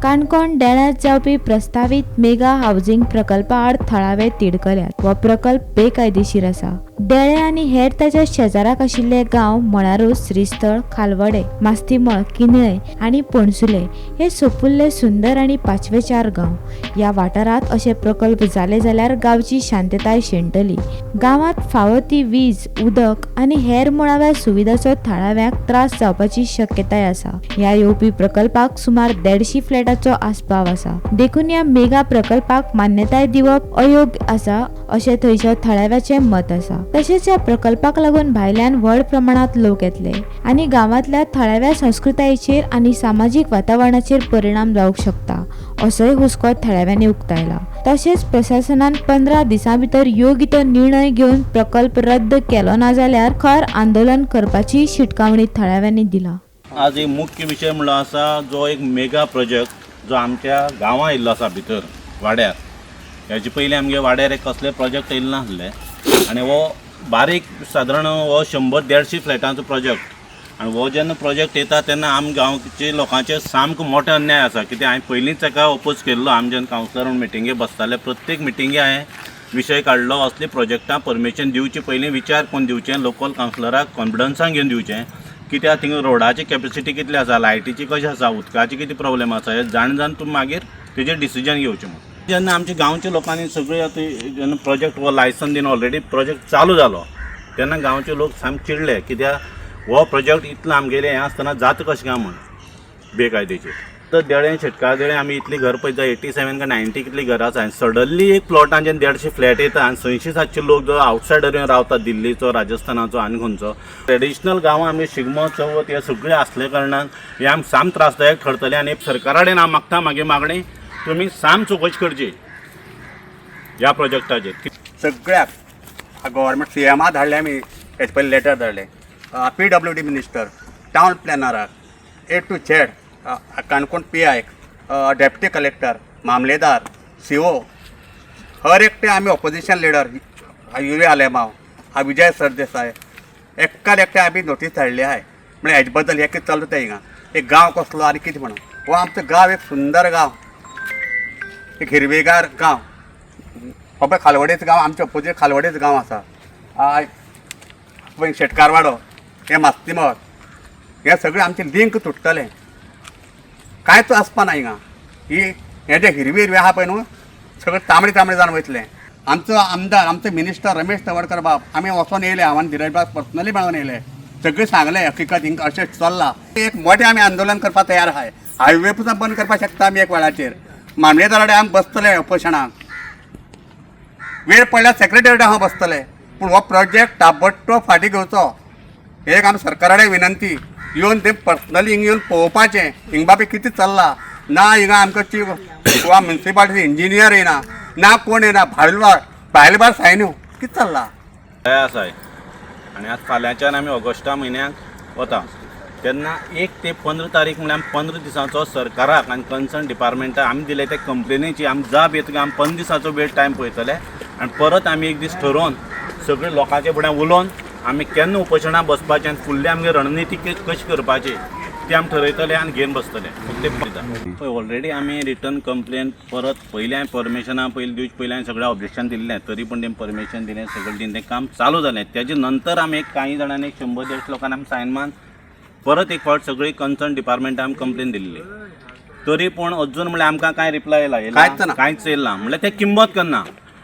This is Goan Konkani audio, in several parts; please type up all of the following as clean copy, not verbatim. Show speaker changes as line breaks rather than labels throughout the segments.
काणकोण डेळ्यांत जावपी प्रस्तावीत मेगा हावजींग प्रकल्पा आड थळावे तिडकल्यात. हो प्रकल्प बेकायदेशीर आसा. डेळे आनी हेर ताच्या शेजाराक आशिल्ले गांव म्हळ्यारूच श्रीस्थळ, खालवडे, मास्तीमळ, किनळे आनी पणसुले हे सोपुल्ले सुंदर आनी पाचवेचार गांव. ह्या वाठारांत अशे प्रकल्प जाले जाल्यार गांवची शांतताय शेणटली. गांवांत फावो ती वीज, उदक आनी हेर मुळाव्या सुविधाचो थळाव्यांक त्रास जावपाची शक्यताय आसा. ह्या येवपी प्रकल्पाक सुमार 150 फ्लॅटाचो आस्पाव आसा. देखून ह्या मेगा प्रकल्पाक मान्यताय दिवप अयोग्य आसा अशें थंयच्या थळाव्याचें मत आसा. तशेंच ह्या प्रकल्पाक लागून भायल्यान व्हड प्रमाणांत लोक येतले आनी गांवांतल्या थळाव्या संस्कृतायेचेर आनी सामाजीक वातावरणाचेर परिणाम जावंक शकता असोय हुस्को थळाव्यांनी उक्तायला. तशेंच प्रशासनान 15 दिसां भितर योग्य तो निर्णय घेवन प्रकल्प रद्द केलो ना जाल्यार खर आंदोलन करपाची शिटकावणी थळाव्यांनी दिला.
आज एक मुख्य विशय म्हणलो आसा जो एक मेगा प्रोजेक्ट जो आमच्या गांवां येयल्लो आसा भितर वाड्यार. हेजे पयलीं आमगे वाड्यार एक कसले प्रोजेक्ट येयल्ले नासले आनी हो बारीक सादारण हो 100-150 फ्लॅटांचो प्रोजेक्ट आनी हो जेन्ना प्रोजेक्ट येता तेन्ना आम गांवचे लोकांचेर सामको मोठो अन्याय आसा. कित्याक हांवें पयलींच ताका ओपोज केल्लो. आमी जेन्ना कावन्सिलर म्हूण मिटिंगे बसताले प्रत्येक मिटिंगे हांवें विशय काडलो असले प्रोजेक्टां परमिशन दिवचे पयलीं विचार करून दिवचें, लोकल कावन्सिलराक कॉन्फिडन्सान घेवन दिवचें. कित्याक थिंगा रोडाची कॅपेसिटी कितली आसा, लायटीची कशी आसा, उदकाची कितें प्रोब्लेम आसा हें जाण जाण तुमी मागीर तेजेर डिसिजन घेवचें म्हूण. जेन्ना आमच्या गांवच्या लोकांनी सगळे आतां जेन्ना प्रोजेक्ट हो लायसन दिवन ऑलरेडी प्रोजेक्ट चालू जालो तेन्ना गांवचे लोक सामके चिडले. कित्याक हो प्रोजेक्ट इतलो आमगेलें हें आसतना जाता कशें काय म्हूण बेकायदेशीर. तर देळें शेटकार देळें आमी इतलीं घर पळयता 87 काय 90 कितलीं घरां आसा आनी सडनली एक प्लॉटान जेन्ना 150 फ्लॅट येता आनी 600-700 लोक जो आवटसायडर येवन रावता दिल्लीचो, राजस्थानाचो आनी खंयचो. ट्रेडिशनल गांवां आमी शिगमो, चवथ हे सगळें आसले कारणान हें आमकां साम त्रासदायक ठरतलें. आनी सरकारा कडेन हांव मागता मागे मागणी तुमी साम चवकशी करची ह्या प्रोजेक्टाचेर.
सगळ्याक गव्हर्मेंट सी एमा धाडले आमी, हेजे पयलीं लेटर धाडले PWD minister, town प्लॅनराक, A to Z, Canacona P आयक, डेप्युटी कलेक्टर, मामलेदार, CO, हर एकटे आमी ऑपोजिशन लिडर युवी आलेमाव, विजय सरदेसाय, एकाल एकटे आमी नोटीस धाडली आहाय. म्हळ्यार हेजे बद्दल हें कितें चलता तें हिंगा एक गांव कसलो आनी कितें म्हणून. हो आमचो गांव एक सुंदर गांव, एक हिरवेगार गांव. हो पळय खालवडेच गांव, आमच्या अपोजीट खालवडेच गांव आसा. पळय शेटकारवाडो, हें मास्तीमळ, हें सगळें आमचें लिंक तुटतलें. कांयच आसपा ना हिंगा. ही हें जें हिरवी हिरवी आहा पळय न्हू सगळें तांबडे तांबडे जावन वयतलें. आमचो आमदार, आमचो मिनिस्टर रमेश तवडकर बाब, आमी वचोन येयले, हांव आनी धीरज बाब पर्सनली मेळोन येयले, सगळें सांगलें हकीकत हिंगा अशें चल्लां. एक मोठें आमी आंदोलन करपाक तयार आहाय. हायवे सुद्दां बंद करपाक शकता आमी एक वेळाचेर. मामलेदारा कडेन आमी बसतले उपोशणाक, वेळ पडल्यार सेक्रेटरी हांव बसतले, पूण हो प्रोजेक्ट ताबडतोब फाटीं घेवचो एक आमी सरकारा कडेन विनंती. येवन ते पर्सनली हिंगा येवन पळोवपाचें हिंगा बाबी कितें चल्लां. ना हिंगा आमकां चीफ गोवा म्युनिसिपालिटी इंजिनियर येना, ना कोण येना, भायले भायले भायर सायन्यू कितें चल्लां.
हे आसाय आनी आतां फाल्यांच्यान आमी ऑगस्टा म्हयन्याक वता तेन्ना 1 ते 15 तारीख म्हळ्यार आमी 15 दिसांचो सरकाराक आनी कन्सर्न डिपार्टमेंटाक आमी दिले ते कंप्लेनीची आमी जाप येतकीर आमी 15 दिसांचो वेळ टायम पळयतले आनी परत आमी एक दीस ठरोवन सगळे लोकांचे फुड्यान उलोवन आमी केन्ना उपोशणां बसपाचें आनी फुडली आमगे रणनिती कशी करपाची ती आमी ठरयतले आनी घेवन बसतले. फक्त पळय ऑलरेडी आमी रिटर्न कंप्लेन परत पयलीं हांवें परमिशनां पयलीं दिवचे पयलीं हांवें सगळें ऑब्जेक्शन दिल्लें, तरी पूण तेमी परमिशन दिलें, सगळें दिवन तें काम चालू जालें. तेजे नंतर आमी एक कांय जाणांनी 100-150 लोकांनी आमी सायन मारून परत एक फावट सगळी कन्सर्न डिपार्टमेंटाक आमी कंप्लेन दिल्ली, तरी पूण अजून म्हणल्यार आमकां कांय रिप्लाय येयला
कांयच ना.
कांयच येयला ना, म्हणल्यार ते किंमत करना.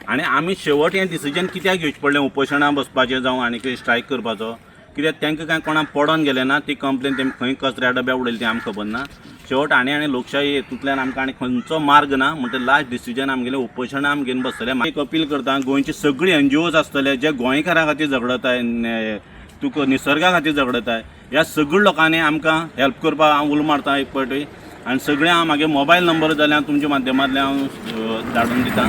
आनी आमी शेवट हें डिसिजन कित्याक घेवचें पडलें उपोशणां बसपाचें जावं आनी कितें स्ट्रायक करपाचो, कित्याक तांकां कांय कोणाक पडोन गेलें ना. ती कंप्लेन तेमी खंय कचऱ्या डब्या उडयली ती आमकां खबर ना. शेवट आनी आनी लोकशाही हेतूंतल्यान आमकां आनी खंयचो मार्ग ना म्हणटकीर लास्ट डिसिजन आमगेलें उपोशणां आमी घेवन बसतले. एक अपील करता, गोंयची सगळी NGOs आसतले जे गोंयकारां खातीर झगडताय, तुका निसर्गा खातीर झगडताय, ह्या सगळ्या लोकांनी आमकां हेल्प करपाक हांव उलो मारता एक पावटी. आनी सगळें हांव म्हागे मोबायल नंबर जाल्यार तुमच्या माध्यमांतल्यान हांव धाडून दिता,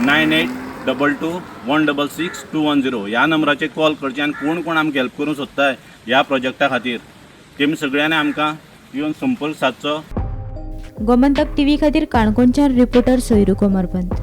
9822166210 ह्या नंबराचेर कॉल करचें आनी कोण कोण आमकां हेल्प करूंक सोदताय ह्या प्रोजेक्टा खातीर तेमी सगळ्यांनी आमकां येवन संपर्क सादचो.
गोमंतक टीव्ही खातीर काणकोणच्यान रिपोर्टर सोयरू कोमरपंत.